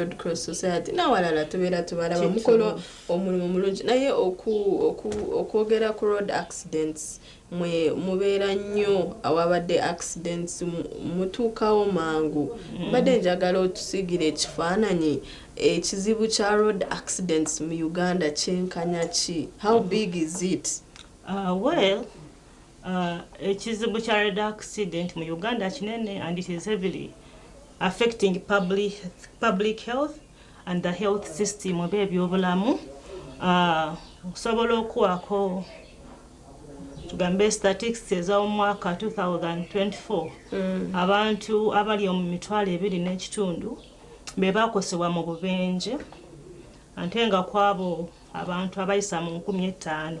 Red Cross Society n'awalala tubeera tubalaba mukola omulimu mulungi, naye okwogera ku road accidents, mwe mubeera nnyo awabadde accidents, mutuukawo mangu. Mbadde njagala otusigira ekifaananyi, ekizibu kya road accidents mu Uganda kyenkanya ki? How big is it? Well, ekizibu kya road accident mu Uganda kinene and it is heavily affecting public health and the health system oba ebyobulamu. Osobola okuwako tugambe statistics ez'omwaka 2024, abantu abali mu 2,500 be bakosebwa mu bubenje, ate nga kwabo abantu abayisa mu 5,000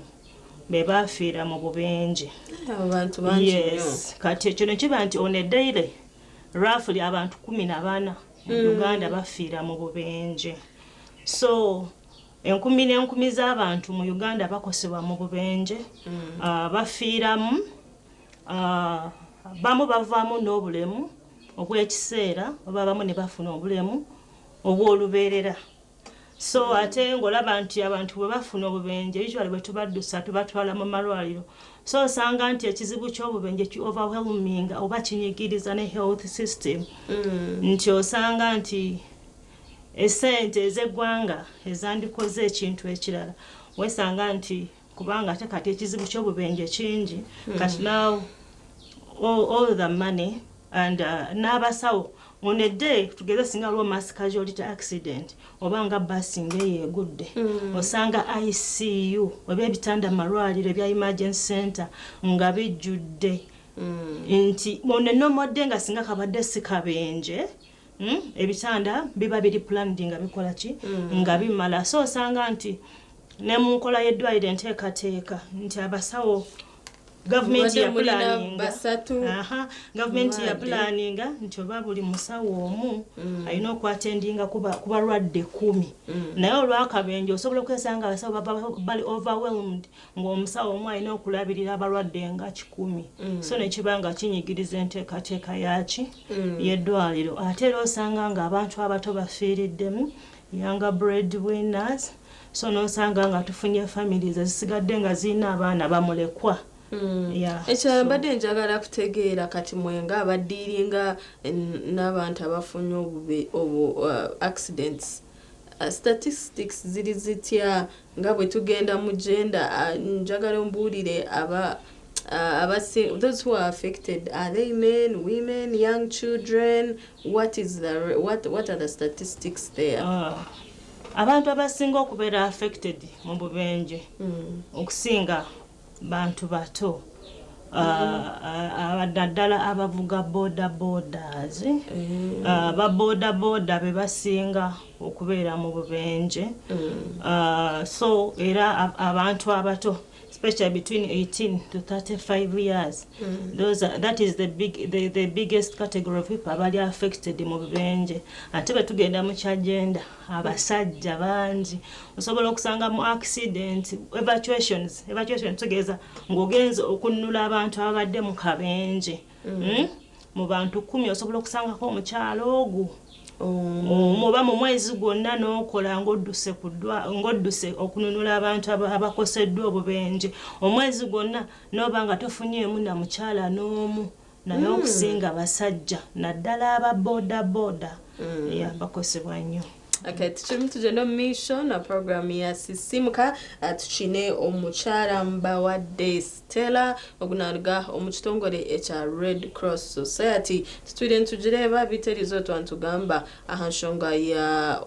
be bafiira mu bubenje. Abantu bangi nnyo. Yes, kati ekyo ne kiba nti on a daily, roughly abantu 14 mu Uganda bafiira mu bubenje. So enkumi n'enkumi z'abantu mu Uganda bakosebwa mu bubenje, bafiiramu, bamu bavaamu n'obulemu obw'ekiseera oba abamu ne bafuna obulemu obw'olubeerera. So ate ng'olaba nti abantu bwe bafuna obubenje, usually bwe tubaddusa tubatwala mu malwaliro. So osanga nti ekizibu ky'obubenje ki overwhelming oba kinyigiriza ne health system, nti osanga nti esente ez'eggwanga ezandikoze ekintu ekirala, wesanga nti kubanga ate kati ekizibu ky'obubenje kingi, kati now all the money and n'abasawo on a day, tugeze singa waliwo mass casualty accident oba nga basi ng'eyo egudde, osanga ICU oba ebitanda mu malwaliro ebya emergency center nga bijjudde, nti on a normal day nga singa kabadde si kabenje, ebitanda biba biri planned nga bikola ki, nga bimala. So osanga nti ne mu nkola y'eddwaliro, enteekateeka nti abasawo, gavumenti Mubadde mulina yapulaninga basatu. Aha, gavumenti Mulwadde. yapulaninga nti oba buli musawo omu alina okwattendinga ku balwadde 10, naye olwakabenje osobola okwesanga abasawo baba bali overwhelmed, ng'omusawo omu alina okulabirira abalwadde nga 100. So nekiba nga kinyigiriza enteekateeka yaki y'eddwaliro. Ate era osanga nga abantu abato bafiiriddemu, younger bread winners. So nosanga nga tufunye families ezisigadde nga zirina abaana bamulekwa. Yeah, Ekirala, mbadde njagala kutegeera kati mwenga abadealinga n'abantu abafunye obu accidents, statistics ziri zitya nga bwe tugenda mu gender? Njagala ombuulire aba those who are affected, are they men, women, young children? What is the what are the statistics there? Abantu abasinga okubeera affected mu bubenje okusinga bantu bato, naddala abavuga boda bodas. Ba boda boda be basinga okubeera mu bubenje. So era abantu abato, especially between 18 to 35 years, that is the biggest category of people abali affected mu bubenje. Ate bwe tugenda mu kya gender, abasajja bangi. Osobola okusanga mu accident evacuations, evacuation tutegeeza ng'ogenze okunnula abantu ababadde mu kabenje, Mu bantu 10 osobola okusangako omukyalo ogwo omu, oba mu mwezi gwonna n'okola ng'odduse okununula abantu abakoseddwa obubenje, omwezi gwonna n'oba nga tofunyeemu na mukyala n'omu. Naye okusinga basajja, naddala aba boda boda. Yeah, bakosebwa nnyo. Okay, tukirimu tugenda omu maisho na programu ya Sisimuka. Tukine omukyala Mbawadde Stella ogunaruga omu kitongore ekya Red Cross Society. Tutwire nitugireba biterizo twantugamba aha nshonga ya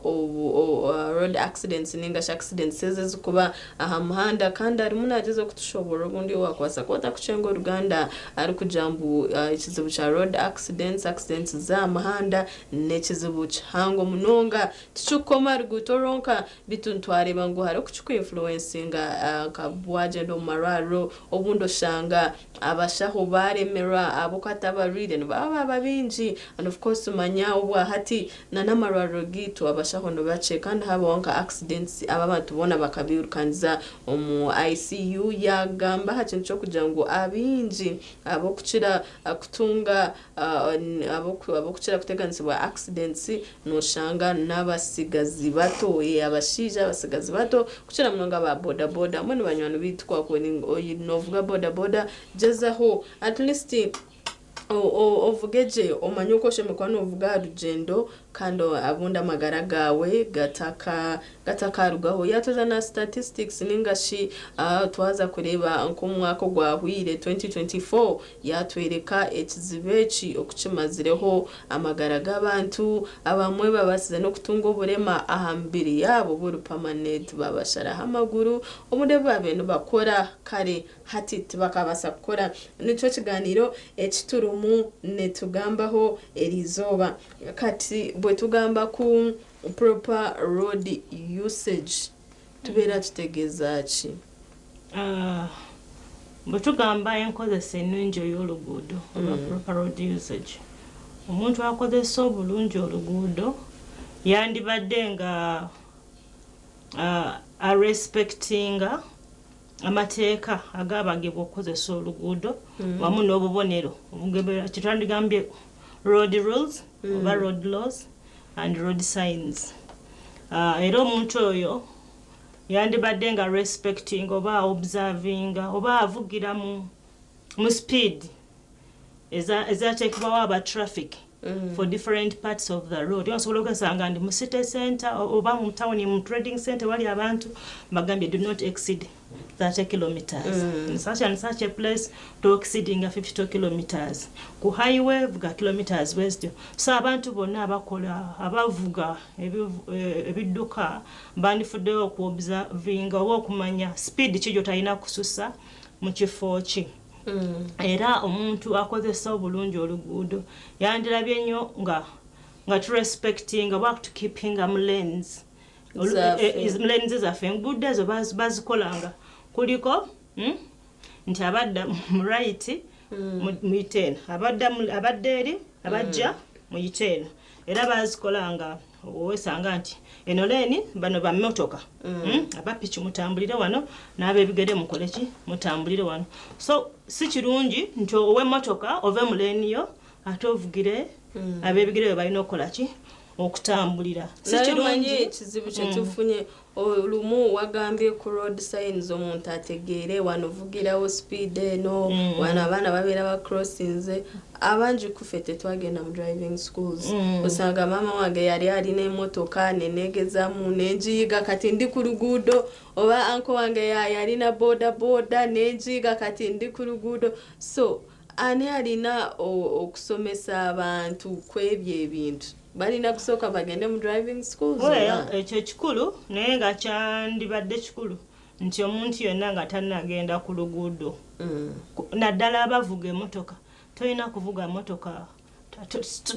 road accidents ninga shi accidents ezi ezikuba aha muhanda, kandi arimu nageza okutushobora obundi wakwasa kuba otakucenga oruganda arikugira ngu ekizibu kya road accidents, accidents z'aha muhanda n'ekizibu kihango munonga, tikikukoma ruguuto rwonka, bitu nitwareba ngu hariho okukikuinfluencinga, nka bwagyenda omu marwariro obundi oshanga Abashaho baremerwa abokatabarire nibaba babingi, and of course manya obwa hati na namarwaro gitu abashaho no bache kandi haba accidents aba bantu bona bakabirukanza omu ICU. Yagamba hakintu cyo kugira ngo abingi abokukira kutunga abokukira kuteganisibwa accidents noshanga n'abasigazi bato, abashija abasigazi bato kukira munonga ba boda boda mwe banywani bitwa ko novuga boda boda jezaho at least ovugeje omanye uko shemekwa novuga rugendo kando abunda magara gawe gatakarugaho. Yatoza na statistics ningashi twaza kureba nkumwaka gwahwire 2024 yatwereka ekizibechi okukimazireho amagara g'abantu abamwe babasize no kutunga oburema ahambiri yabo buri permanent babashara amaguru omude babe bakora kare hati tibakabasa kukora. Nico kiganiro ekiturumu netugambaho erizoba kati bwe tugamba ku proper road usage tubeera tutegeeza ki? Bwe tugamba enkozesa ennungi ey'oluguudo oba proper road usage, omuntu akozesa obulungi oluguudo yandibadde nga arespectinga amateeka agabagibwa okukozesa oluguudo wamu n'obubonero kitwandigambye road rules oba road laws and road signs. Era omuntu oyo yandibadde nga respecting oba observing oba avugira mu speed ezateekebwawo aba traffic for different parts of the road. Osobola okwesanga ndi mu city center oba mu town mu trading center wali abantu bagambye do not exceed 30 kilometers. In such and such a place to exceeding 52 kilometers. Ku highway vuga kilometers west. So abantu bonna abakola abavuga ebidduka bandifuddeyo ku observing oba okumanya speed ki gy'otalina kususa mu kifo ki. Era omuntu akozesa obulungi oluguudo yandirabye nnyo nga turespecting oba tukeeping mu lanes. Lanes zaffe enguudo ezo bazikolanga kuliko nti abadda mu right muyite eno, abadda eri abajja muyite eno. Era bazikolanga owesanga nti eno lane bano bammotoka abapiki mutambulire wano n'ab'ebigere mukole ki mutambulire wano. So si kirungi nti ow'emmotoka ove mu lane yo ate ovugire ab'ebigere bwe balina okukola ki okutambulira. Si kirungi ekizibu kye tufunye olumu wagambye ku road signs omuntu ategeere wano vugirawo speed eno wano abaana babeera ba crossinze. Abangi kufe tetwagenda mu driving schools. Osanga mama wange yali alina emmotoka nenegezamu nenjiyiga kati ndi ku luguudo, oba anko wange yalina boda boda nenjiyiga kati ndi ku luguudo. So ani alina okusomesa abantu kwebyo ebintu? Balina kusooka bagende mu driving schools? Ekyo kikulu naye nga kyandibadde kikulu nti omuntu yenna nga tannagenda ku luguudo naddala abavuga emmotoka, tolina kuvuga mmotoka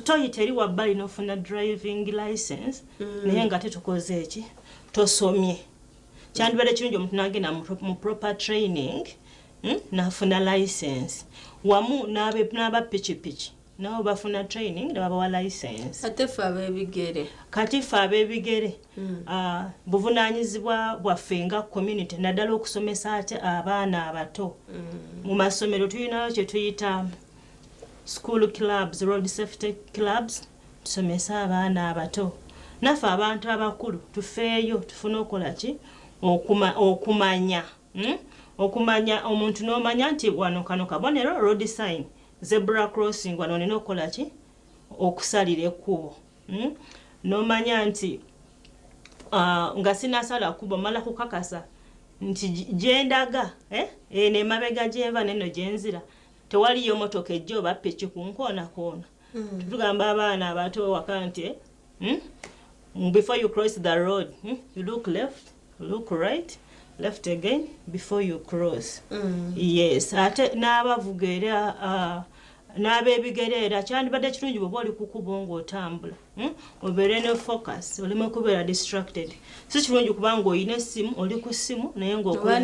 toyita eri wabbali n'ofuna driving license naye nga tetukoze eki tosomye. Kyandibadde kirungi omuntu n'agenda mu proper training n'afuna license wamu n'abapikipiki nabo bafuna training ne babawa license. Ate ffe ab'ebigere? Kati ffe ab'ebigere buvunaanyizibwa bwaffe nga community naddala okusomesa ate abaana abato. Mu masomero tulinayo kye tuyita school clubs, road safety clubs, tusomesa abaana abato. Naffe abantu abakulu tufeeyo tufune okukola ki okumanya okumanya omuntu n'omanya nti wano kano kabonero road sign zebra crossing wano nina okukola ki okusalira ekkubo. N'omanya nti nga sinasala kkubo mala kukakasa nti gyendaga eno emabega gyenva neno gyenzira tewaliyo motoka ejja oba piki ku nkoona koona. Tugamba abaana abato waka nti before you cross the road you look left, look right, left again before you cross. Yes, ate n'abavuga era n'ab'ebigere era kyandibadde kirungi bw'oba oli ku kkubo ng'otambula Obeere ne focus, oleme kubeera distracted. Si kirungi kubanga oyina essimu, oli ku ssimu naye ng'okola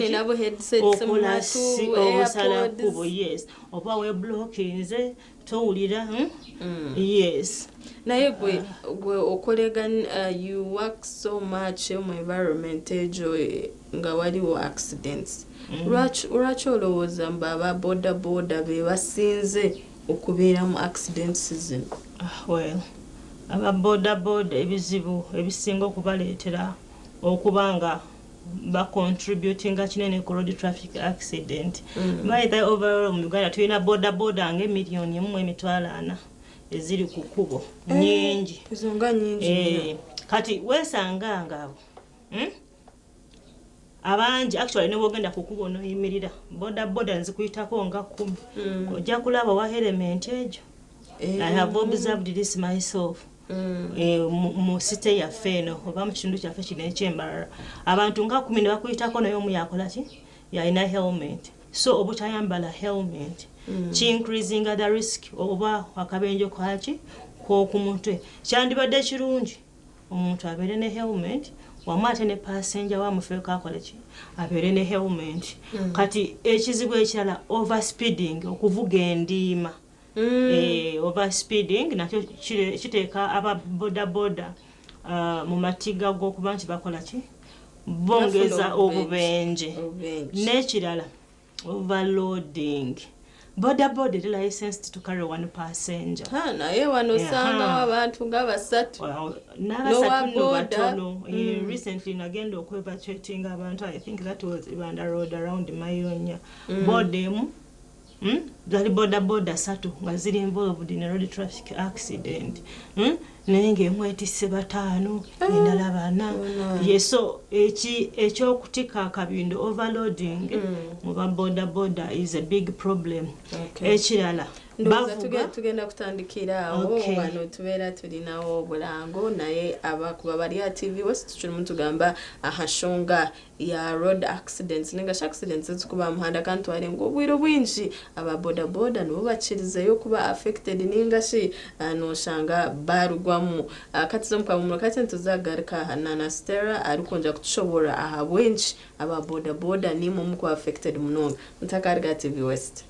osala kkubo, yes, oba weeblockinze towulira. Yes. Naye gwe okolegana, you work so much mu environment egyo nga waliwo accidents. Lwaki olowooza mbu aba boda boda be basinze okubeera mu accidents zino? Well, aba boda boda ebizibu ebisinga okubaleetera okuba nga bacontributinga kinene ku road traffic accident. By the overall mu Uganda tulina boda boda nga 1,400,000 eziri ku kkubo, nnyingi. Ezo nga nnyingi. Kati weesanga nga abo abangi actually ne bw'ogenda ku kkubo n'oyimirira boda boda nzikuyitako nga 10, ojja kulaba wa helmet egyo. I have observed this myself. Mu city yaffe eno oba mu kitundu kyaffe kino eky'Embarara, abantu nga 10 ne bakuyitako naye omu yakola ki, yalina helmet. So obutayambala helmet ki-increasinga the risk oba akabenje kaki k'oku mutwe. Kyandibadde kirungi omuntu abeere ne helmet wamu ate ne passenger wamufeeko akole ki, abeere ne helmet. Kati ekizibu ekirala, overspeeding, okuvuga endiima. Overspeeding nakyo kiteeka aba boda boda mu matiga g'okuba nti bakola ki, bongeza obubenje. N'ekirala, overloading. Boda boda eri licensed to carry one passenger. Naye wano osangawo abantu nga basatu. N'abasatu nno batono. Recently nagenda okwevacuatinga abantu, I think that was Ibanda Road around Mayonya. Boda emu, zali boda boda 3 nga ziri involved in a road traffic accident. Naye ng'emu etisse 5, endala 4. Yes, so ekyokutika akabindo, overloading mu ba boda boda is a big problem. Ekirala, ndowooza tugenda kutandikira awo. Wano tubeera tulinawo obulango, naye abakuba bali a TV West tukirimu tugamba aha nshonga ya road accidents ninga shi accidents ezikuba muhanda, kandi tware ngu obwire obwingi aba boda boda nibo bakirizeyo kuba affected ninga shi noshanga barugwamu. Katizo mukabumuro kati ntuzagaruka na Stella arikonja kutushobora aha bwingi aba boda boda nimwe muku affected munonga. Ntakariga TV West.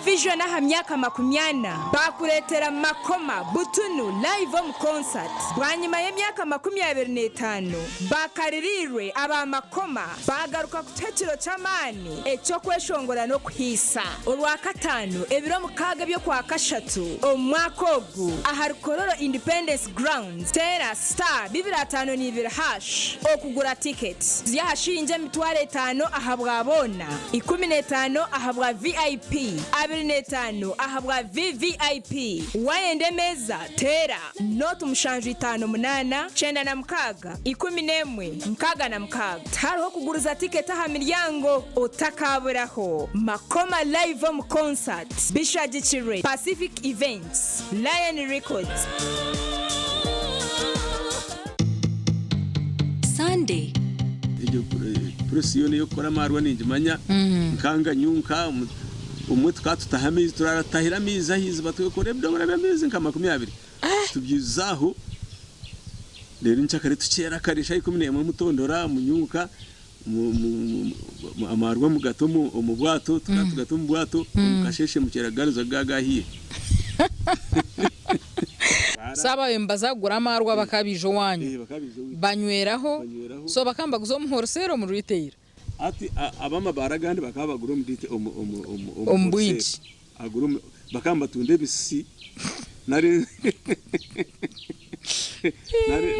Vision aha myaka 40 bakuretera Makoma Butunu live on concert. Bwanyuma y'emyaka 25 bakaririrwe aba Makoma bagaruka ku cyekiro cy'amani ekyokweshongora no kuhisa. Olwa katano ebiro 6 byo kwa kashatu omwaka ogu aha Rukororo Independence Grounds, tera star 252 hash okugura ticket ziyahashinje 5,000 ahabwa bona 15 ahabwa VIP 25 ahabwa VVIP. Wayende meza tera not 758 96 11 66. Hariho kuguruza ticket aha miryango otakaburaho. Makoma live on concert Bishagikire Pacific Events Lion Records. Sunday iyo presiyo niyo kora marwa ninjimanya nkanga nyunka umwe tukatutaha amaizi turaratahira amaizi ahizi batwekora ebidomora by'amaizi nka 20 tubyizaho. Rero nchakare tukera karisha 11 mutondora munyuka amarwa mugato mu bwato tukatugato mu bwato mukasheshe mukeragaruza gagahiye. Saba embazagura amarwa bakabijo wanyu banyweraho, so bakamba guzo muhorsero mu retail ati abama baragandi bakabagura omudite ombwingi agura bakamba tunde bisi Nari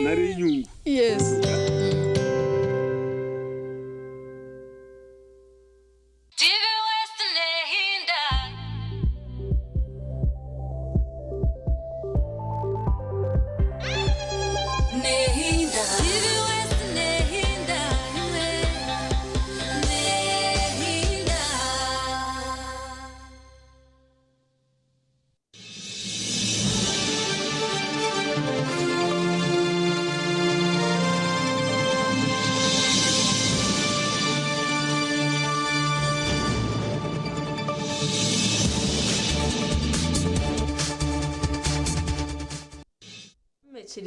nari inyungu. Yes.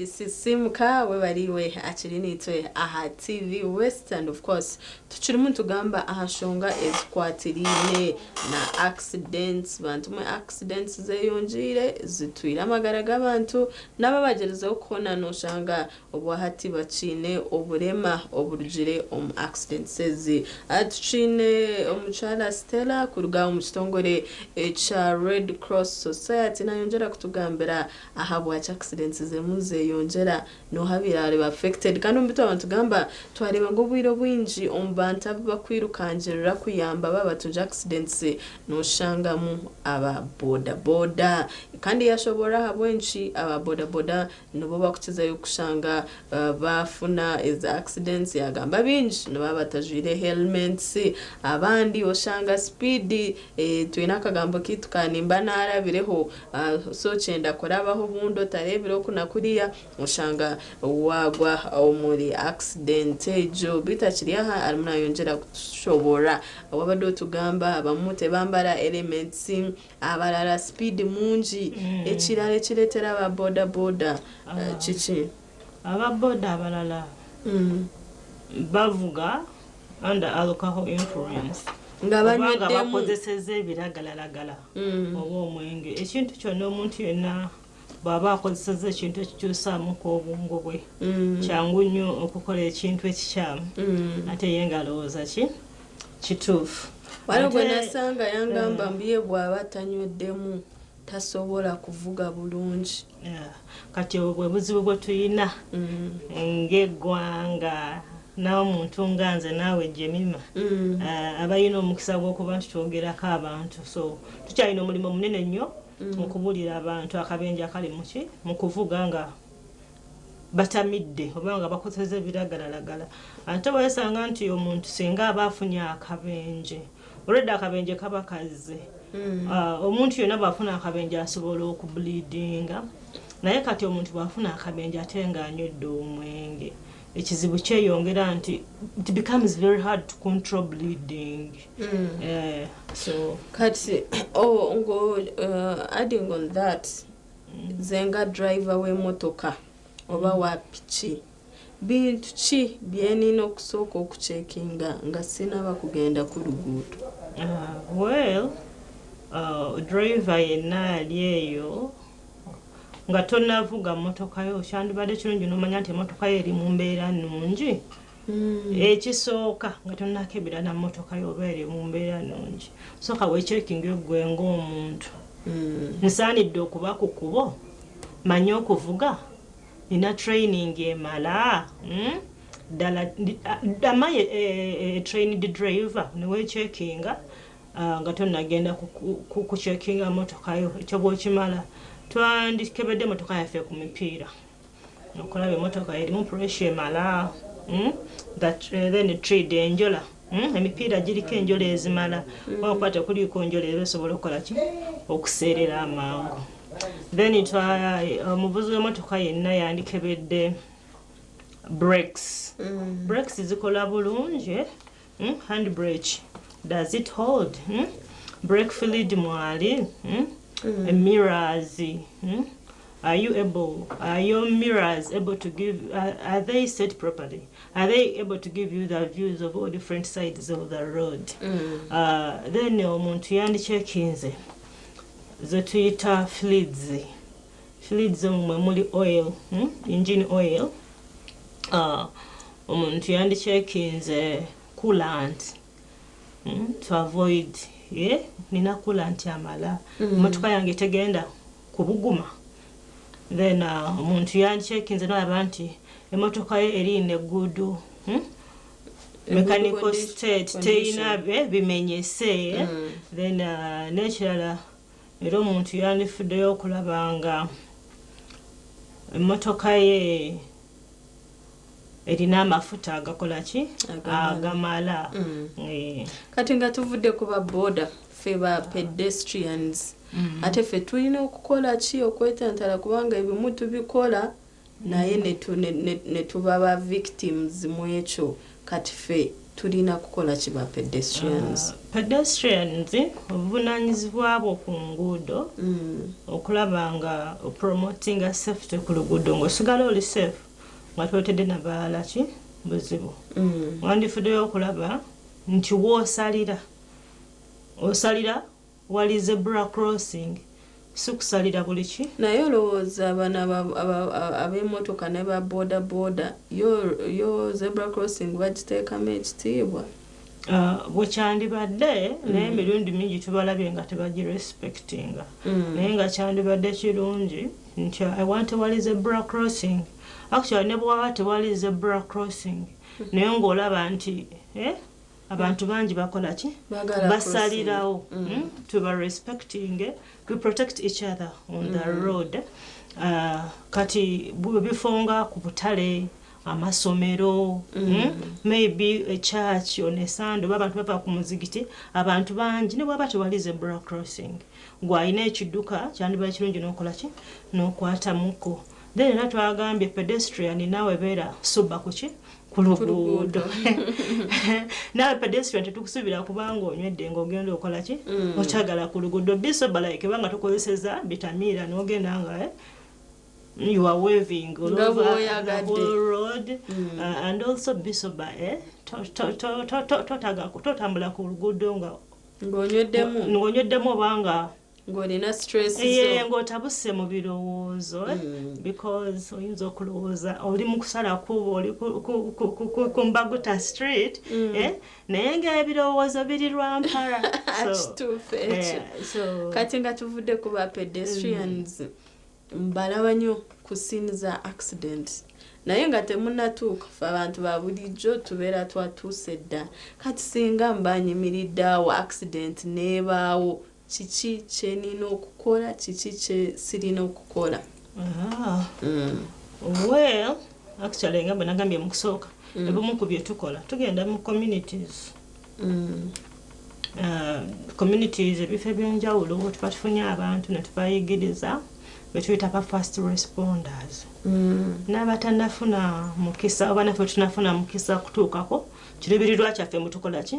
Sisimuka webariwe akiri nitwe aha TV West, and of course tukirimu tugamba ahashonga ezikwatirine na accidents. Bantu mwe accidents zeyonjire zitwira amagara g'abantu n'ababagerezaho kubona noshanga obwahati bacine oburema oburugire omu accidents ezi. Tucine omukyala Stella kuruga omu kitongore ekya Red Cross Society nayongera kutugambira ahabwaki accidents zemu zeyongera nohabira ba affected. Kandi omubitu abantu gamba twareba ngo obwire obwingi omu bantu abakwirukanjirira kuyamba babatunja accidents noshangamu aba boda boda, kandi yashobora ahabwenki aba boda boda nibo bakukizayo kushanga bafuna ezi accidents. Yagamba bingi nibo batajwire helmets, abandi oshanga speed. Twina akagambo kitu kanimba narabireho so kyenda kurabaho bundo tarebire okuna kuriya oshanga wagwa omuri accident ejo bitakiri aha. Arimu nayongera kutushobora wabadde otugamba abamu tebambara elements, abalala speed mungi. Ekirala ekireetera aba boda boda kiki? Aba boda abalala bavuga under alcohol influence, nga banyweddemu, bakozesezza ebiragalalagala oba omwenge. Ekintu kyonna omuntu yenna bw'aba akozesezza ekintu ekikyusaamuko obwongo bwe, kyangu nnyo okukola ekintu ekikyamu, ate ye ng'alowooza ki kituufu. Waliwo gwe nasanga yangamba mbu ye bw'aba tanyweddemu tasobola kuvuga bulungi. Kati obwo bwe buzibu bwe tuyina ng'eggwanga n'omuntu nga nze naawe Jemima, abalina omukisa gw'okuba nti twogerako abantu. So tukyalina omulimu munene nnyo okubuulira abantu akabenje akali muki mu kuvuga nga batamidde oba nga bakozesa ebiragalalagala. Ate weesanga nti omuntu singa aba afunye akabenje, olwedde akabenje kaba kazze, omuntu yenna bw'afuna akabenje asobola okubleedinga, naye kati omuntu bw'afuna akabenje ate ng'anywedde omwenge, ekizibu kyeyongera nti it becomes very hard to control bleeding. So kati ngo adding on that, zenga driver w'emmotoka oba wa piki, bintu ki byenina okusooka okucekinga nga sinaba kugenda ku luguudo? Well, driver yenna ali eyo nga tonnavuga mmotoka yo, kyandibadde kirungi n'omanya nti emmotoka yo eri mu mbeera nnungi. Ekisooka nga tonnakebera na mmotoka yo oba eri mu mbeera nnungi, sooka weecekinge ggwe ng'omuntu. Nsaanidde okuba ku kkubo, manye okuvuga, nina training emala, ddala am I a trained driver? Neweecekinga nga tonnagenda kucekinga mmotoka yo. Ekyo bw'okimala twandikebedde emmotoka yaffe ku mipiira okulaba emmotoka erimu pressure emala, then trade enjola, emipiira giriko enjola ezimala, okuba tekuliiko njola era esobola okukola ki okuseerera amangu. Then omuvuzi w'emmotoka yenna yandikebedde brakes. Brakes zikola bulungi, hand brake does it hold? Brake fluid mwali, mirrors, are you able, are your mirrors able to give, are they set properly? Are they able to give you the views of all different sides of the road? Then omuntu yandicekinze ze tuyita fluids. Fluids omwe muli oil, engine oil. Omuntu yandicekinze coolant, to avoid, nina coolant amala, emmotoka yange tegenda kubuguma. Then omuntu yancheckinze nalaba nti emmotoka ye eri in a good mechanical state, teyina bimenyese. Then n'ekirala era omuntu yandifuddeyo okulaba nga emmotoka ye erina amafuta agakola ki? Agamala. Agamala. Kati nga tuvudde ku ba boda, ffe ba pedestrians ate ffe tulina okukola ki okwetantala? Kubanga ebimu tubikola naye ne tuba ba victims mu ekyo. Kati ffe tulina kukola ki ba pedestrians? Pedestrians, obuvunaanyizibwa bwo ku nguudo okulaba nga opromotinga safety ku luguudo, ng'osigala oli safe nga toletedde nabalala ki buzibu. Wandifuddeyo okulaba nti woosalira, osalira wali zebra crossing, si kusalira buli ki. Naye olowooza bano ab'emmotoka ne ba boda boda yo zebra crossing bagiteekamu ekitiibwa? Bwe kyandibadde, naye emirundi mingi tubalabye nga tebagirespectinga. Naye nga kyandibadde kirungi nti I want tewali zebra crossing, actually ne bwaba tewali zebra crossing, naye ng'olaba nti abantu bangi bakola ki? Baagala. Basalirawo. Tuba respecting, we protect each other on the road. Kati bwe bifo nga ku butale, amasomero, maybe a church on a Sunday, oba abantu bava ku muzigiti, abantu bangi, ne bwaba tewali zebra crossing, gw'alina ekidduka kyandiba kirungi n'okola ki? N'okwatamuko. Then era twagambye pedestrian naawe beera sober ku ki? Ku luguudo. Naawe pedestrian tetukusuubira kubanga onywedde ng'ogenda okola ki? Okyagala ku luguudo. Be sober, like ebanga tukozeseza bitamiira n'ogenda nga you are waving all Nga over the bw'oyagadde. whole road. And also be sober, eh? Totambula ku luguudo nga ng'onyweddemu, ng'onyweddemu obanga ng'olina stress ye zo. Ng'otabuse mu birowoozo, eh? Because oyinza okulowooza oli mu kusala kubo, oli ku Mbaguta Street, eh? Naye ng'ebirowoozo biri Lwampara. So, Kituufu ekyo. So, Kati nga tuvudde ku ba pedestrians, mbalaba nnyo ku scene za accident, naye nga temunnatuuka, ffe abantu ba bulijjo tubeera twatuuse dda. Kati singa mba nyimiridde awo, accident n'ebaawo, kiki kyenina okukola? Kiki kye sirina okukola? Ah. Well, actually nga bwe nagambye mu kusooka, ebimu ku bye tukola, tugenda mu communities. Communities, ebifo ebyenjawulo, tuba tufunye abantu ne tubayigiriza betuyita ba first responders n'abatannafuna mukisa, oba naffe tunafuna mukisa kutuukako kiruubirirwa kyaffe mutukola ki?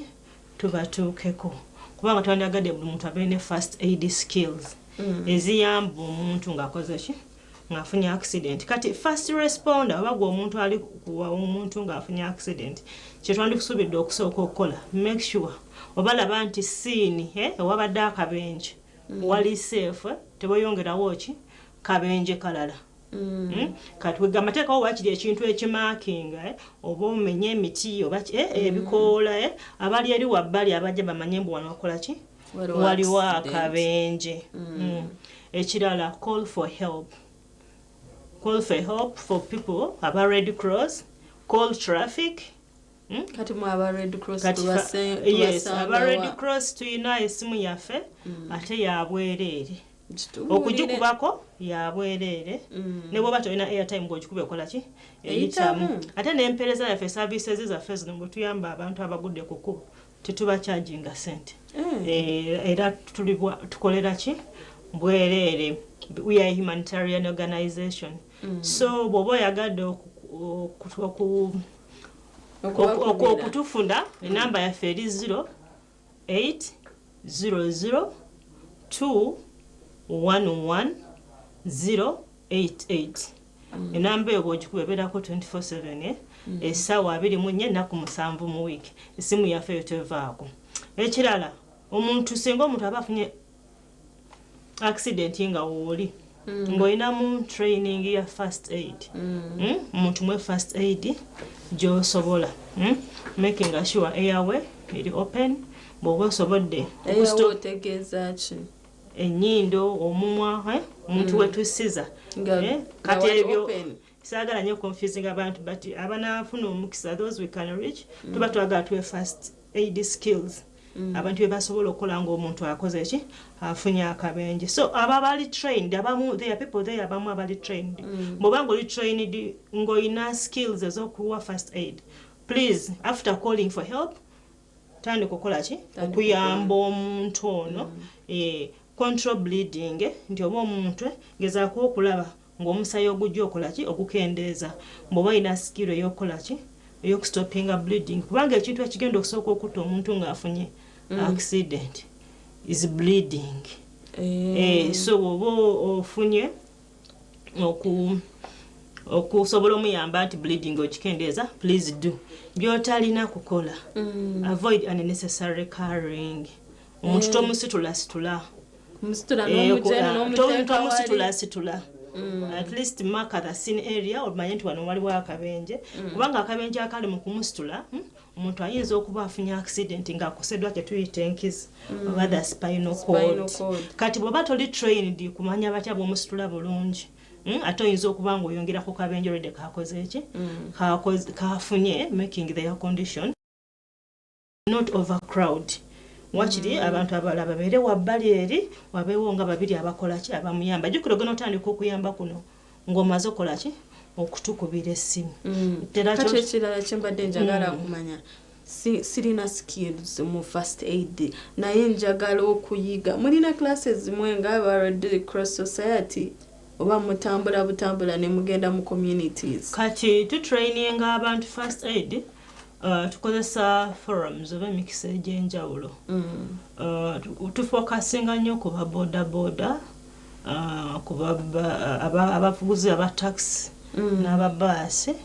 Tubatuukeko, kubanga twandyagadde buli muntu abeere ne first aid skills eziyamba omuntu ng'akoze ki? Ng'afunye accident. Kati first responder, oba gwe omuntu ali kuwa omuntu ng'afunye accident, kyetwandikusuubidde okusooka okukola, make sure oba laba nti scene ewabadde akabenje wali safe, tebweyongerawo ki kabenje kalala. Kati wegamba teekawo wakiri ekintu ekimarkinga, oba omenye emiti oba ebikoola, abali eri wabbali abajja bamanye mbu wano wakola ki? Waliwo Waliwo accident. akabenje. Ekirala, call for help, call for help for people aba Red Cross, call traffic. Kati mwe aba Red Cross Kati yes, aba Red tubasangawa? Cross tuyina esimu yaffe, ate yabwereere. Kitubuulire. Okugikubako yabwereere. Ne bwoba tolina airtime, bwogikuba ekola ki? Eyitamu. Ate n'empeereza yaffe, services zaffe zino, bwe tuyamba abantu abagudde ku kkubo, tetubakyajinga sente. Era tukolera ki? Bwereere. We are a humanitarian organization. So bw'oba oyagadde Okubakubira. okutufuna, enamba yaffe eri 0 8 0 0 2 1 1 0 8 8. Enamba eyo bw'ogikuba ebeerako 24/7, eh? Essaawa 24, ennaku 7 mu wiiki, essimu yaffe eyo tevaako. Ekirala, omuntu singa omuntu aba afunye accident nga wooli, ng'olinamu training ya first aid, Omuntu mwe first aid gy'osobola, Making sure airway eri open, bw'oba osobodde Airway otegeeza ki? Ennyindo, omumwa, omuntu wetusiza. Kati ebyo saagala nnyo confusing abantu, but abanaafuna omukisa, those we can reach, tuba twagala tuwe first aid skills abantu bye basobola okukola ng'omuntu akoze ki, afunye akabenje. So aba bali trained, abamu, there are people there, abamu abali trained. Bw'oba ng'oli trained, ng'olina skills ez'okuwa first aid, please, after calling for help, tandika okukola ki, okuyamba omuntu ono. Control bleeding, nti oba omuntu gezaako okulaba ng'omusayi ogujja okola ki, okukendeeza, bw'oba olina skill ey'okukola ki, ey'okustopinga bleeding, kubanga ekintu ekigenda okusooka okutta omuntu ng'afunye accident is bleeding. So bw'oba ofunye okusobola omuyamba nti bleeding okikendeeza, please do. Byotalina kukola: avoid unnecessary carrying. Omuntu tomusitulasitula. Tomusitulasitula. At least mark the scene area, omanye nti wano waliwo akabenje, kubanga akabenje akali mu kumusitula, omuntu ayinza okuba afunye accident ng'akoseddwa kyetuyita enkizi oba the spinal cord. Kati bw'oba toli trained kumanya batya bw'omusitula bulungi, ate oyinza okuba nga oyongera ku kabenje already kakoze eki, kafunye, making their condition. Not overcrowd. Wakiri abantu abalala babeere wabbali eri, wabeewo nga babiri abakola ki, abamuyamba. Jjukira ogenda otandika okuyamba kuno ng'omaze okukola ki, okutukubira essimu. Kati ekirala kyembadde njagala kumanya, sirina skills mu first aid, naye njagala okuyiga. Mulina classes zimwe nga aba Red Cross Society, oba mutambula butambula ne mugenda mu communities? Kati tutraininga abantu first aid, tukozesa forums oba emikisa egy'enjawulo. Tufokasinga nnyo ku ba boda boda, ku abavuguzi aba taxi n'ababaasi.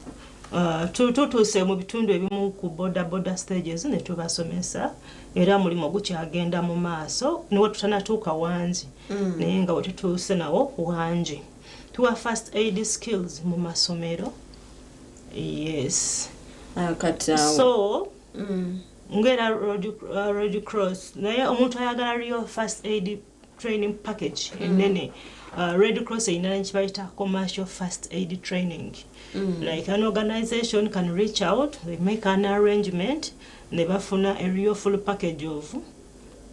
Tutuuse mu bitundu ebimu ku boda boda stages ne tubasomesa, era mulimu gukyagenda mu maaso niwe tutanatuuka wangi, naye nga wetutuuse nawo wangi. Tuwa first aid skills mu masomero, yes. Kati awo So ngera Red Cross, naye omuntu ayagala real first aid training package enene, Red Cross erina kibayita commercial first aid training. Like an organization can reach out, they make an arrangement ne bafuna a real full package of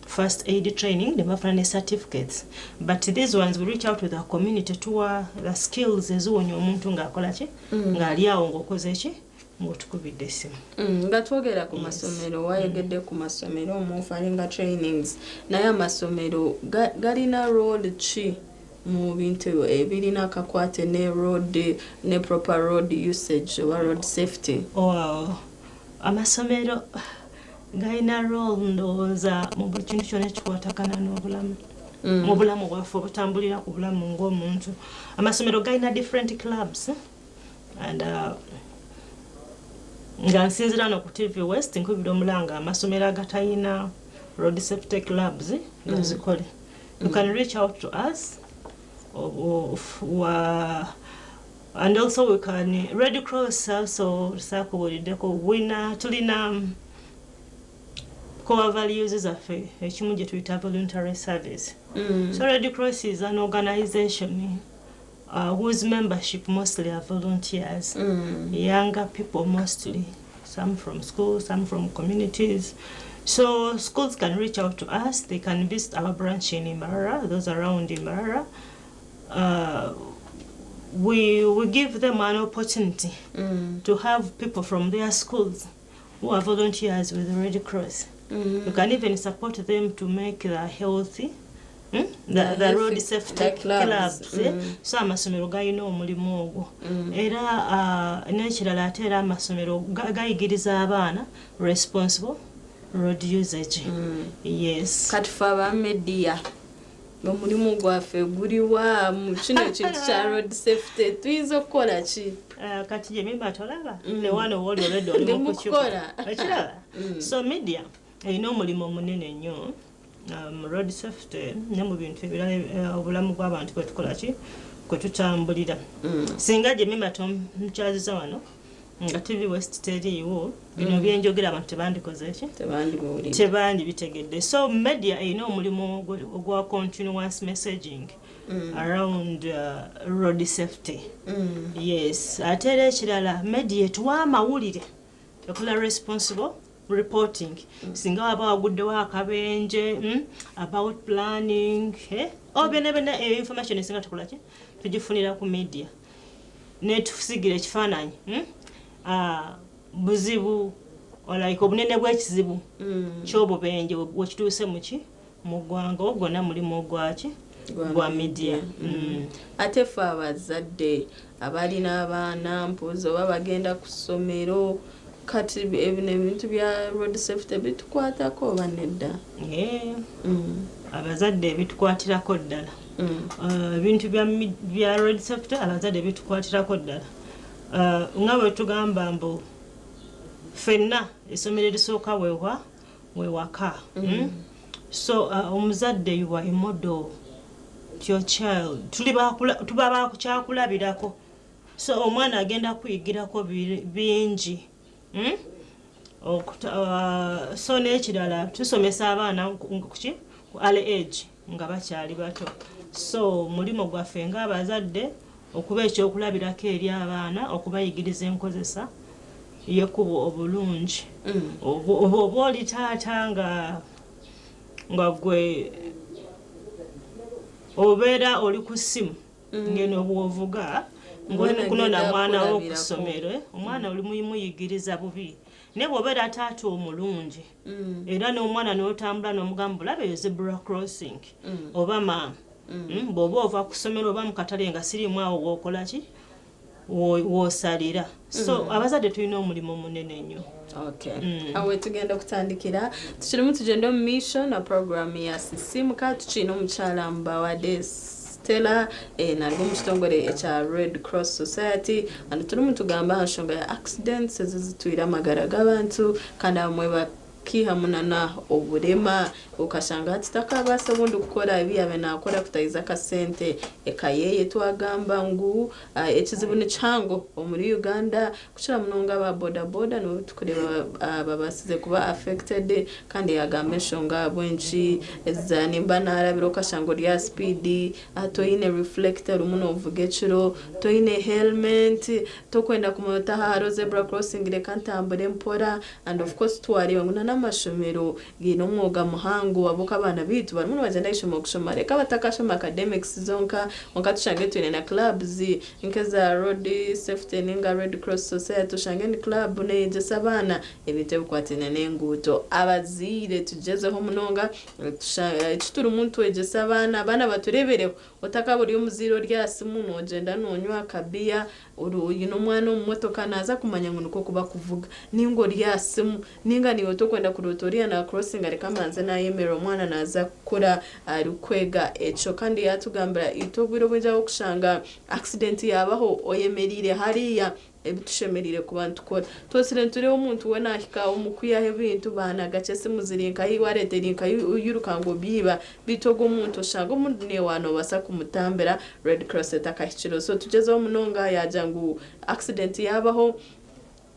first aid training, ne bafuna ne certificates. But these ones, we reach out to the community, tuwa the skills eziwonya omuntu ng'akola ki, ng'ali awo ng'okoze ki, ng'otukubidde essimu. Nga twogera ku masomero, wayogedde ku masomero omufalinga trainings, naye amasomero galina role ki mu bintu ebirina akakwate ne road, ne proper road usage oba road safety? Wow. Amasomero galina role, ndowooza, mu buli kintu kyonna ekikwatagana n'obulamu, mu bulamu bwaffe obutambulira ku bulamu ng'omuntu. Amasomero galina different clubs, and nga nsinzira no ku TV West, nkubira omulanga amasomero agatalina road safety clubs gazikole. You can reach out to us and also we can, Red Cross also, sakubuliddeko wina, tulina core values zaffe, ekimu gye tuyita voluntary service. So Red Cross is an organization whose membership mostly are volunteers, younger people mostly, some from school, some from communities. So schools can reach out to us. They can visit our branch in Mbarara, those around Mbarara. We give them an opportunity to have people from their schools who are volunteers with the Red Cross. You can even support them to make the healthy, the road healthy- safety the clubs. clubs, eh? So amasomero galina omulimu ogwo. Era n'ekirala ate era amasomero gayigiriza abaana responsible road usage, yes. Kati fe aba media, omulimu gwaffe guliwa mu kino ekintu kya road safety? Tuyinza okukola ki? Kati Jemima, tolaba ne wano woli already oli Ndi mu mu kukikola. kukola. Okiraba? So media erina omulimu omunene nnyo mu road safety ne mu bintu ebirala, obulamu bw'abantu kwe tukola ki, kwe tutambulira. Singa Jemima tomukyaziza wano, Nga TV West teriiwo, bino byenjogera abantu tebandikoze ki? Tebandibitegedde. So media erina omulimu ogwa continuous messaging around road safety. Yes, ate era ekirala, media etuwa amawulire, ekola responsible reporting. Singa waba waguddewo akabenje, about planning, eh? Oh, byonna byonna eyo information esinga tukola ki? Tugifunira ku media, netusigira ekifaananyi, Ah, buzibu like obunene bw'ekizibu ky'obubenje wekituuse muki mu ggwanga, ogwo gwonna mulimu ogwaki? Gwa media. Ate ffe abazadde abalina abaana, mpuuza oba bagenda ku ssomero, kati ebino ebintu bya road safety bitukwatako oba nedda? Yeah. Abazadde bitukwatirako ddala. Ebintu bya road safety abazadde bitukwatirako ddala. Nga bwe tugamba mbu ffenna essomero erisooka wewa wewaka. So omuzadde, you are a model to your child. Tuli tuba bakyakulabirako, so omwana agenda kuyigirako bingi. So n'ekirala, tusomesa abaana kuki ku early age nga bakyali bato, so mulimu gwaffe ng'abazadde okuba ekyokulabirako eri abaana, okubayigiriza enkozesa y'ekkubo obulungi. Oba oli taata nga gwe obeera oli ku ssimu ngeno bw'ovuga ng'oli Omwana mukunona agenda mwana wo ku kulabirako. ssomero, eh, omwana oli muyigiriza bubi. Naye bw'obeera taata omulungi era n'omwana n'otambula n'omugamba, "Olaba eyo zebra crossing," oba maama, bw'oba ova ku ssomero oba mu katale nga siriimu awo w'okola ki, w'osalira. So abazadde tulina omulimu munene nnyo. Okay. Awo tugenda okutandikira, tukirimu tugenda omu mission na program ya Sisimuka. Tukirina omukyala Mbawadde Stella, nalwo mu kitongole ekya Red Cross Society, and turimu tugamba aha nshonga ya accidents ezizitwire amagara g'abantu, kandi abamwe bakihamunana oburema, ukashanga hati takabaasa obundi kukora ebi yabe nakora kutayiza akasente eka yeye. Twagamba ngu ekizibu ni kihango omuri Uganda, kukira munonga aba bodaboda nibo tukureba babasize kuba affected. Kandi yagamba enshonga bwenki eza nimba narabira, okashanga ori aha speed, toine reflector, orimu novuga ekiro, toine helmet, tokwenda kumanya oti aha hariho zebra crossing, reka ntambure mpora. And of course twareba ngu n'amashomero giine omwoga muhango, ahabw'okuba abaana bitu barimu nibagyenda ah'ishomero kushoma, reka batakashoma academics zonka, konka tushange twine na clubs nk'eza road safety ninga Red Cross Society, oshange ni club neyegyesa abaana ebintu ebikwataine n'enguuto. Abazaire tugyezeho munonga, eki turimu nitwegyesa abaana, abaana baturebereho. Otakaba ori omuzaire ori aha simu, nogyenda nonywa akabiya, oine omwana omu motoka, naaza kumanya ngu nikwo kuba kuvuga, ninga ori aha simu, ninga niiwe tokwenda kuroota oriya na crossinga, reka mbanze nayemerera. Omwana naaza kukura arikwega ekyo. Kandi yatugambira itwe obwire obwingi aho accident yabaho oyemeriire hariya, ebitushemerire kuba nitukora, twesire nitureeba omuntu we nahika omu kwihaho ebintu, banagache esimu ziri nkahi, wallet eri nkahi, oyiruka ngu obiiba, bitu ogwo omuntu oshanga omuntu niiwe nobaasa kumutambira Red Cross etakahikire. So tugyezeho munonga, yagira ngu accident yabaho,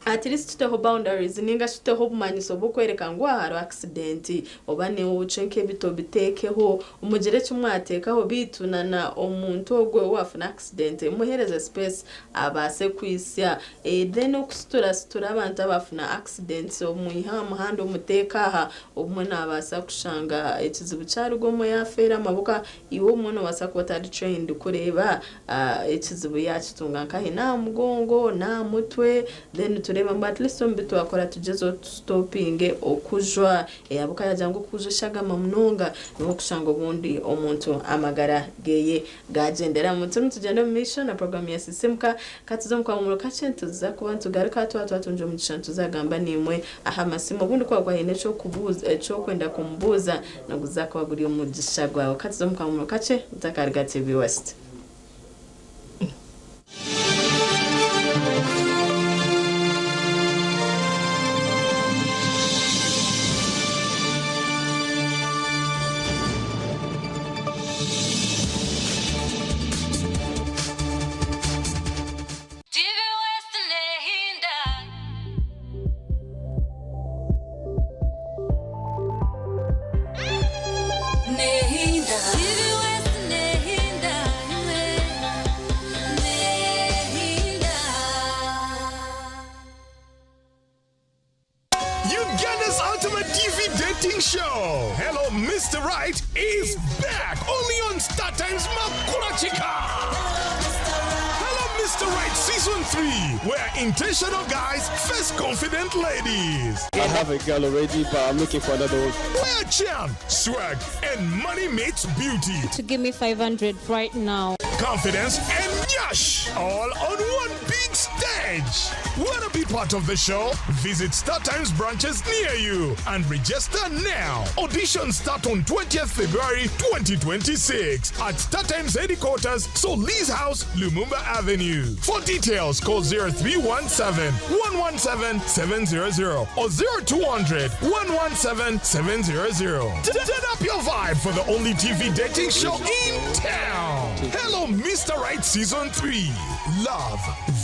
at least tuteho boundaries ninga tuteho obumanyiso bw'okwereka ngu aha hariho accident, oba niwe nk'ebiti obiteekeho, omugire eki mwateekaho, bitu nana omuntu ogwe wafuna accident muhereze space abaase kwisya. Then okusiturasitura abantu abafuna accidents, omwiha aha muhanda omuteeka aha, obumwe nabaasa kushanga ekizibu kyaruga omwe yafeera amaboka, iwe omwe nobaasa kuba otari trained kureeba ekizibu yakitunga nkahi, n'aha mugongo, n'aha mutwe. Then tureba ngu at least omu bitwakora tugyezeho tustopinge okujwa, ahabw'okuba yagira ngu okujwa eshagama munonga niho okushanga obundi omuntu amagara geye gagyenderamu. Turimu tugyenda omu maisho na program ya Sisimuka. Katuze omu kahumuro kakye, nituza kuba nitugaruka twaba twatungira omugisha, ntuzagamba nimwe aha masimu, obundi kuba gwaine ekyokubuuza, ekyokwenda kumubuuza, niguza kuba guri omugisha gwawe. Katuze omu kahumuro kakye, mutakariga TV West. TV West Nehinda. TV dating show, Hello Mr. Right, is back only on StarTimes Makurachika. Hello Mr. Right Season 3, where intentional guys face confident ladies. I have a girl already, but I'm looking for another one. Where charm, swag, and money meets beauty. To give me 500 right now. Confidence and nyash, all on one big stage. Wanna be part of the show? Visit StarTimes branches near you and register now. Auditions start on 20th February 2026 at StarTimes headquarters, Solis House, Lumumba Avenue. For details, call 0317 117 700 or 0200 117 700. Turn up your vibe for the only TV dating show in town. Hello, Mr. Right Season 3. Love,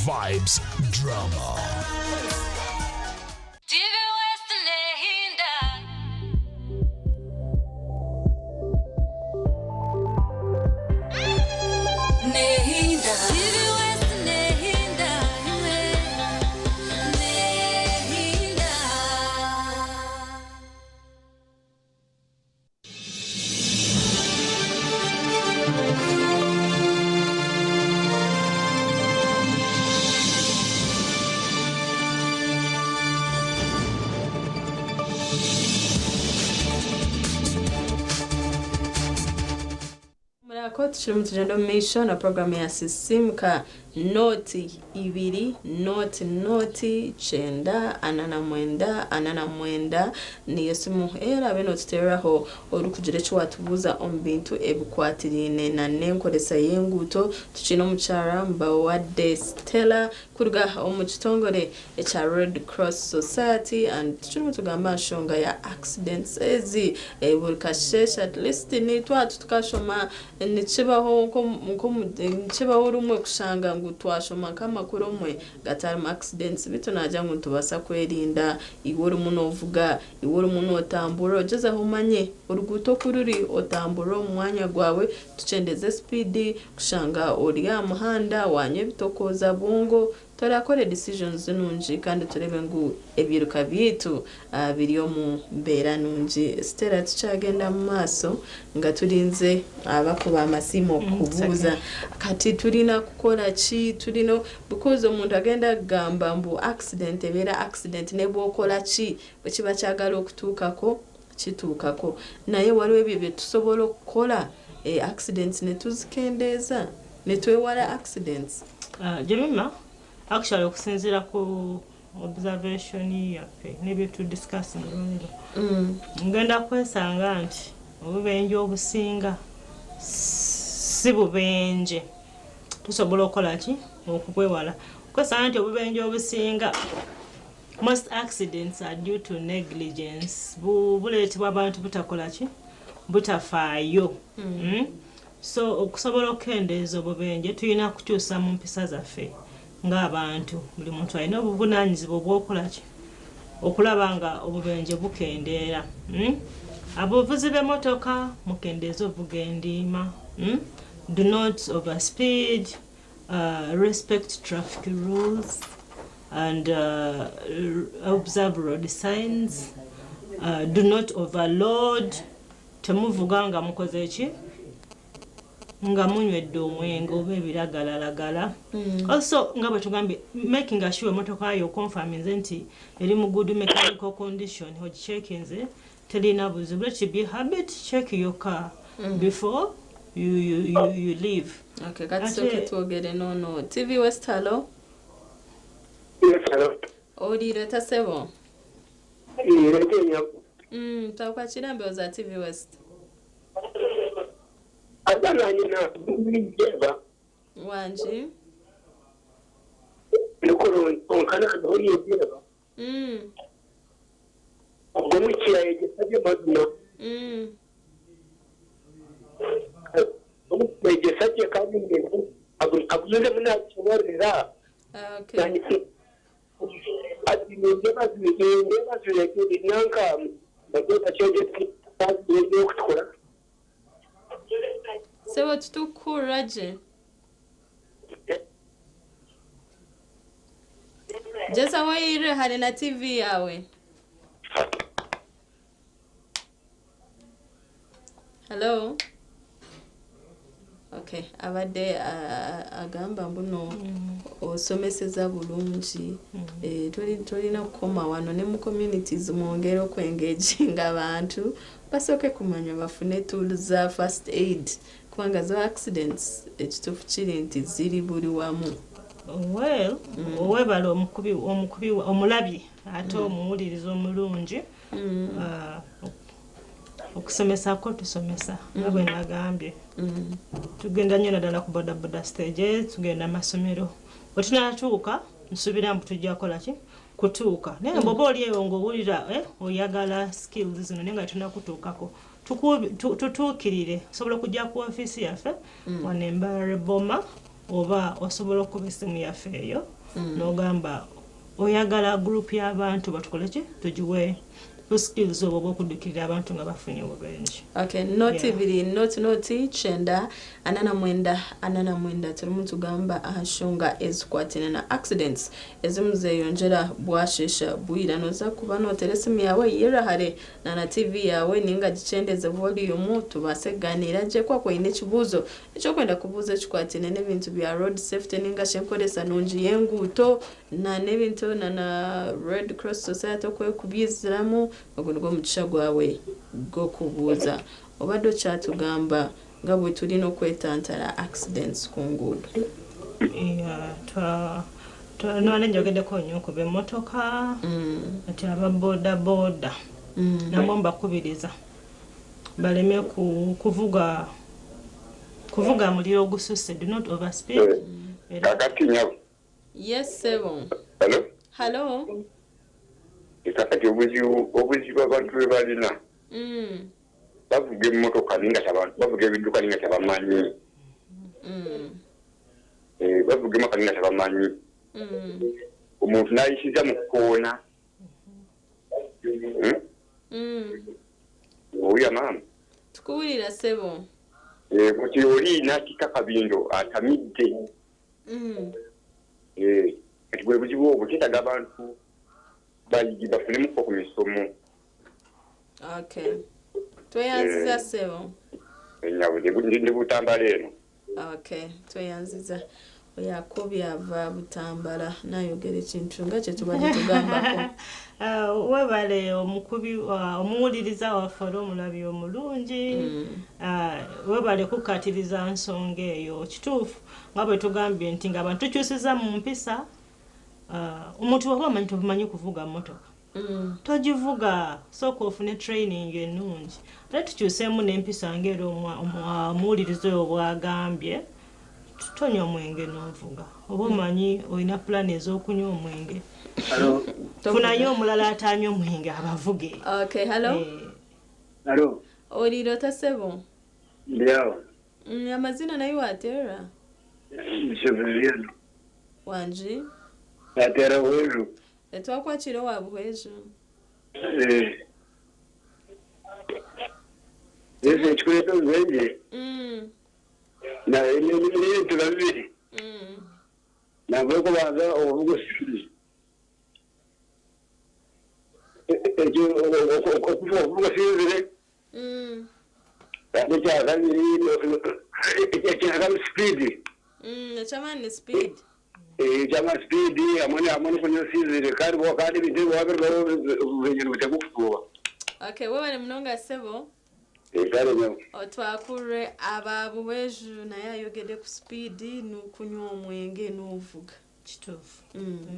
vibes, drama. TV West Nehinda. Nehinda. TV West Nehinda. Nehinda. Murako tukiri mu tugenda omu maisho na programu ya Sisimuka 0 2 0 0 9 49 49 niyo simu era beno tuteraho orikugira eki watubuuza omu bintu ebikwatiriine na n'enkoresa y'enguuto. Tukine omukyara Mbawadde Stella kuruga omu kitongore ekya Red Cross Society, and tukirimu tugamba nshonga ya accidents ezi buri kasheshe at least nitwatu tukashoma nikibaho nkibaho rumwe kushanga ngu twashoma nk'amakuru omwe gatarimu accidents, bitu nagira ngu nitubasa kwerinda. Iwe orimu novuga, iwe orimu notambura, ogyezaho omanye oruguuto oku ruri, otambura omu mwanya gwawe, tukyendeze speed kushanga ori aha muhanda wanywa ebitokooza bwongo, torakora decisions nungi kandi turebe ngu ebiruka byaitu biri omu mbeera nungi. Stella, tukyagenda mu maaso nga turinze abakuba amasimu okubuuza kati tulina kukola ki, tulina because omuntu agenda kugamba mbu accident ebeera accident ne bw'okola ki bwe kiba kyagala okutuukako kituukako, naye waliwo ebyo bye tusobola okukola accidents ne tuzikendeeza ne twewala accidents. Jemima, actually okusinziira ku observation yaffe n'ebyo olwaleero, ngenda kwesanga nti obubenje obusinga si bubenje tusobola okukola ki okubwewala. Kwesanga nti obubenje obusinga, most accidents are due to negligence, buleetebwa abantu butakola ki, butafaayo. So okusobola okukendeeza obubenje tulina kukyusa mu mpisa zaffe ng'abantu. Buli muntu alina obuvunaanyizibwa obw'okola ki okulaba nga obubenje bukendeera. Abavuzi b'emmotoka, mukendeeze ovuga endiima, Do not overspeed, respect traffic rules and observe road signs, do not overload, temuvuga nga mukoze ki, nga munywedde omwenge oba ebiragalalagala. Also nga bwe tugambye, making sure emotoka yo confirminze nti eri mu good mechanical condition, ogicheckinze terina buzibu. Let it be habit, check your car before you leave. Okay, katusooke twogere nono TV West. Hello. Yes, hello. Oliireta ssebo? Niretenya. Twakwakira mbeo za TV West. Azana nyina njeba. Wangi. Nukuru onkana hori njeba. Ogwo mukiya egesabye mazima. Egesabye kandi ngendo aguze munakibarira. Okay. Ati njeba njeba zireke nanka bagenda cyoje kandi okutukura. Sebo tutukura gye. Jesa wayire hari na TV yawe. Hello. Okay, abadde agamba mbuno osomeseza bulungi. Tulina kukoma wano ne mu communities mwongere okwengaginga abantu basooke kumanya bafune tools za first aid, kubanga zo accidents ekituufu kiri nti ziri buli wamu. Well, owebala omukubi omulabi ate omuwuliriza omulungi. Okusomesako tusomesa nga bwe nagambye. Tugenda nnyo naddala ku bodaboda stages, tugenda amasomero. Bwe tunaatuuka nsuubira mbu tujja kukola ki? Kutuuka. Naye bw'oba oli eyo ng'owulira oyagala skills zino naye nga tetunakutuukako, tutuukirire. Osobola okujja ku ofiisi yaffe wano e Mbarara Boma, oba osobola okuba essimu yaffe eyo n'ogamba oyagala group y'abantu batukole ki? Tugiwe skills obo bw'okuddukirira abantu nga bafunye obubenje. Okay, noti biri noti noti 9 49 49 turimu tugamba ahashonga ezikwatine na accidents ezimu zeyongera bwashesha bwira. Noza kuba notera esimu yawe yerahare na TV yawe ninga gicendeze volume tubase kuganira gye kwako ine ekibuuzo ekyokwenda kubuuza ekikwatine n'ebintu bya road safety ninga shenkoresa nungi y'enguuto na n'ebintu na Red Cross Society okwekubyiziramu. Ogwo nigwo omugisha gwawe gw'okubuuza. Obadde okyatugamba nga bwe tulina okwetantala accidents ku nguudo. None njogeddeko nnyo ku b'emmotoka ati aba bodaboda nabo mbakubiriza baleme kuvuga muliro ogususse. Do not overspeed. Kakati nyabo. Yes, sebo. Hello? Hello. Kakati obuzibu abantu bwe balina bavuga emmotoka ninga bavuga ebidduka ninga tebamanyi. Bavuga emmotoka ninga tebamanyi. Omuntu n'ayisiza mu kkoona. Owulira maama? Tukuwulira ssebo. Kuti oli n'akika kabindo atamidde. Kati bwe buzibu obwo kyetaaga abantu bayigi bafunemuko ku misomo. Okay. Tweyanziza ssebo. Ndi Butambala eno. Okay, tweyanziza. Oyo ava Butambala nayogera ekintu nga kye tubadde tugambako. Webale omukubi omuwuliriza waffe era omulabi omulungi. Webale kukkaatiriza nsonga eyo. Kituufu nga bwe tugambye nti ng'abantu tukyusiza mu mpisa. Omuntu bw'oba omanyi tomanyi kuvuga mmotoka, togivuga, sooka ofune training ennungi. Ate tukyuseemu n'empisa ng'era omuwuliriza oyo bw'agambye, tonywa omwenge n'ovuga. Oba omanyi olina pulaani ez'okunywa omwenge, funayo omulala atanywa omwenge abavuge. Okay, hello. Hello. Olira ota ssebo? Ndi awo. Amazina nayo wateera? Nseverino. Wangi? Atera Buhweju. Twakwakira owa Buhweju. Ese ekikuleeta obubenje n'ebintu bibiri. Nabwo kubanza obuvuga speed. Ekyo okuvuga speed. Ate ekyakabiri speed. Ekyamaani speed. Ekyama speed amwe kunywa sizire kandi kandi ebintu wabirwaho obubenje nibutakufuuwa. Okay, webale munonga ssebo. Otwakure aba Buhweju naye ayogedde ku speed n'okunywa omwenge n'ovuga. Kituufu.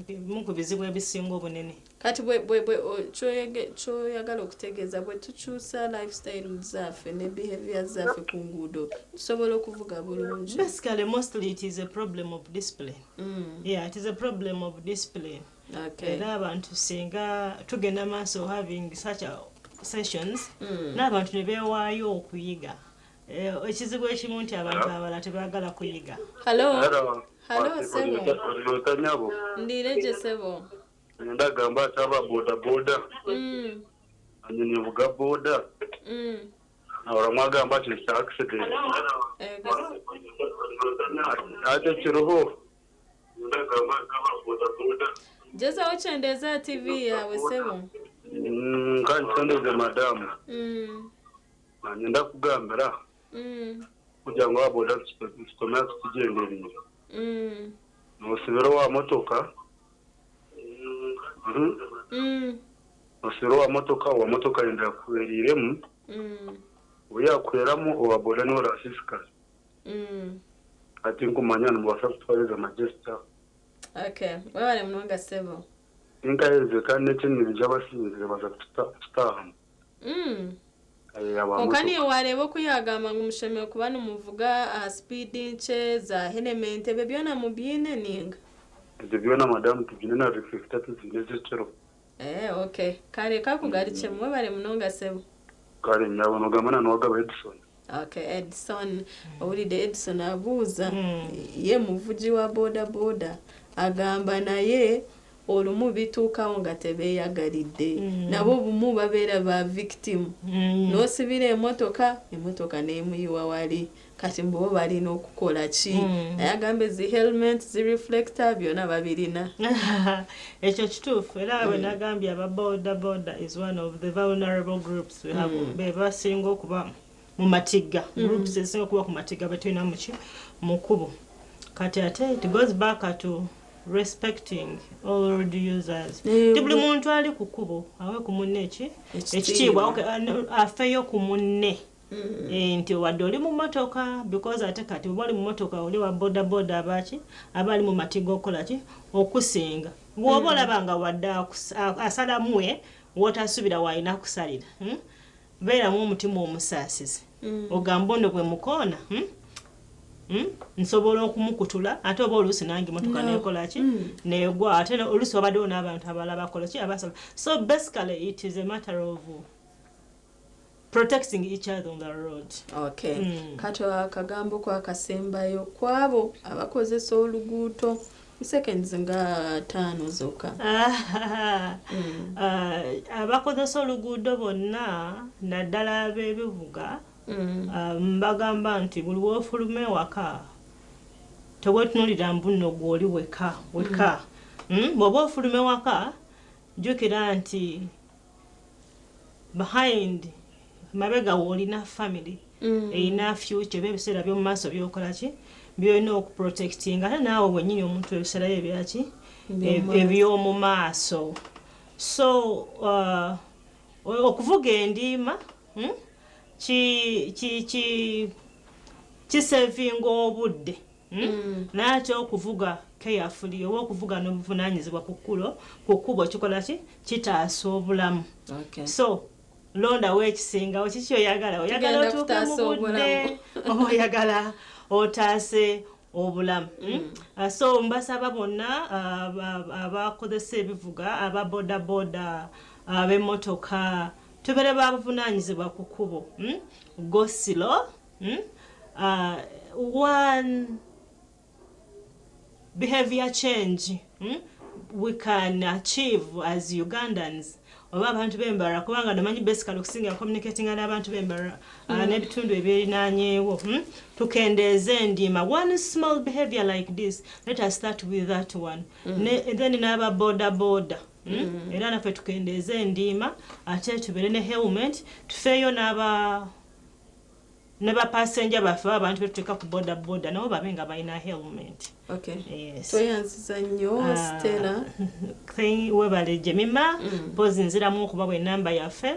Bimu ku bizibu ebisinga obunene. Kati bwe kyoyagala okutegeeza bwe tukyusa lifestyle zaffe ne behavior zaffe ku nguudo tusobola okuvuga bulungi. Basically, mostly it is a problem of discipline. Yeah, it is a problem of discipline. Okay. Era abantu singa tugenda maaso having such a sessions, n'abantu ne beewaayo okuyiga. Ekizibu ekimu nti abantu abalala tebaagala kuyiga. Hello. Hello, ssebo. Ndireje ssebo. Ndagamba ati aba bodaboda. Nivuga boda. Oramwagamba ati ni accident. Ate kiruho. Jeza ochendeza TV yawe ssebo. Kandi nsendeze madamu. Nanyenda kugambira. Kugira ngo aboda tukomeze tugenderere. Nosibira wa motoka. Nosibira wa motoka yenda kuberiremu. Uyakweramu owaboda n'orasisika. Ati nkumanya nubasa kutwariza majesta. Okay, webale munonga sebo. Nkaheze kandi n'ekindi by'abasinzire baza kutahamu. Okani wareba ko yagamba ngo umushemeye kuba numuvuga speed nce za helmet ebe byona mubyine ninga. Ibyo byona madamu tubyine na reflector tuzine z'icero. Okay. Kare kakugariche mwebale munonga sebo. Kare nyabona gamana n'uwagaba Edison. Okay, Edison. Owulidde Edison abuuza ye muvugi wa boda boda agamba naye olumu bituukawo nga tebeeyagalidde nabo bumu babeera ba victim n'osibira emotoka n'emuyiwa wali kati mbo balina okukola ki naye agambe zi helmet zi reflector byonna babirina. Ekyo kituufu era bwe nagambye aba boda boda is one of the vulnerable groups we have. Be basinga okuba mu matigga groups ezisinga okuba ku matigga betulina muki mu kkubo. Kati ate it goes back to respecting all road users. Buli muntu ali ku kkubo awe ku munne ekitiibwa afeeyo ku munne. Nti wadde oli mu mmotoka because ate kati oba oli mu mmotoka oli wa boda boda abaki abali mu matigga okukola ki okusinga. Bw'oba olaba nga wadde asalamu w'otasubira w'alina kusalira. Beeramu omutima omusaasizi. Ogamba ono bwe mukoona nsobola okumukutula ate oba oluusi nange motoka nekola ki negwa ate oluusi wabaddewo n'abantu abalala bakola ki abasala. So basically it is a matter of protecting each other on the road. Okay. Kati akagambo kwa akasembayo kwabo abakozesa oluguuto seconds nga 5 zokka. Abakozesa oluguudo bonna naddala ab'ebivuga mbagamba nti buli w'ofuluma ewaka teweetunuulira mbu nno gw'oli weka. Bw'oba ofuluma ewaka jjukira nti behind mabega w'olina family erina future oba ebiseera by'omu maaso by'okola ki by'olina okuprotectinga ate naawe wennyini omuntu ebiseera byo ebyaki eby'omu maaso. So okuvuga endiima kisevinga obudde naye ate okuvuga carefully oba okuvuga n'obuvunaanyizibwa ku kkubo kikola ki kitaasa obulamu. So londawo ekisingawo kiki oyagala oyagala otuuke mu budde oba oyagala otaase obulamu. So mbasaba bonna abakozesa ebivuga aba boda boda ab'emmotoka tubeere babuvunaanyizibwa ku kkubo. Go slow. One behavior change we can achieve as Ugandans oba abantu b'Embarara kubanga namanyi basically okusinga communicating n'abantu b'Embarara n'ebitundu ebirinaanyeewo tukendeeze endiima. One small behavior like this, let us start with that one. Then n'aba boda boda era naffe tukendeeze endiima ate tubeere ne helmet tufeeyo n'aba passenger baffe abantu betuteeka ku boda boda nabo babe nga balina helmet. Okay. Yes. Tweyanziza nnyo Stella. Webale Jemima mpozi nziramu okuba bwe namba yaffe.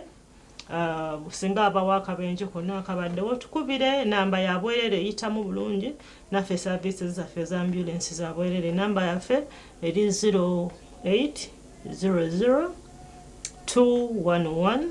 Singa abawo akabenje konna akabaddewo tukubire namba ya bwerere eyitamu bulungi naffe services zaffe eza ambulance za bwerere. Namba yaffe eri 0800 211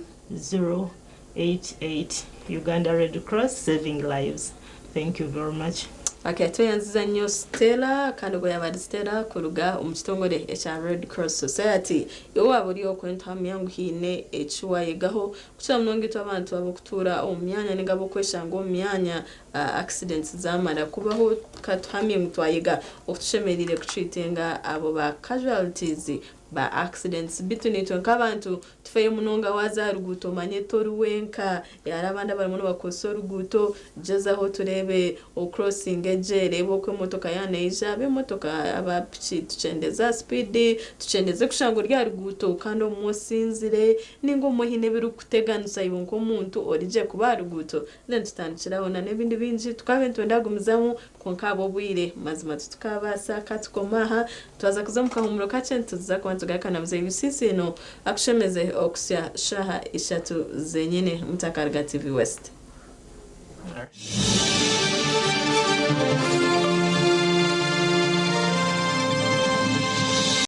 088. Uganda Red Cross, saving lives. Thank you very much. Okay, tweyanziza nnyo Stella kandi gwe yabadde Stella kuruga omu kitongole ekya Red Cross Society. Iwe buri okwentamya ngu hiine ekiwayegaho kukira munonga itwe abantu abokutuura omu myanya ninga abokweshanga omu myanya accidents zamara kubaho katuhamye ngu twayega okutushemerire kutreatinga abo ba casualties Ba accidents bitu nitwe nk'abantu tufeyo munonga waza ruguto manye tori wenka yari abandi abarimu nibakozesa oruguto gezaho turebe ocrossing egye reba oku emotoka yaneija ab'emotoka aba piki tukyendeza speed tukyendeze kushanga ori aha ruguuto kandi omwe osinzire ninga omwe hiine ebirikuteganisa iwe nk'omuntu origye kuba aha ruguuto then tutandikiraho na n'ebindi bingi tukabe nitwenda kugumizamu kwonka ahabw'obwire mazima titukabaasa katukoma aha twaza kuza omu kahumuro kakye nituza kuba nitugaruka na muzeeyi Busisi eno akushemeze okusya shaha 3 zenyine mutakaruga TV West.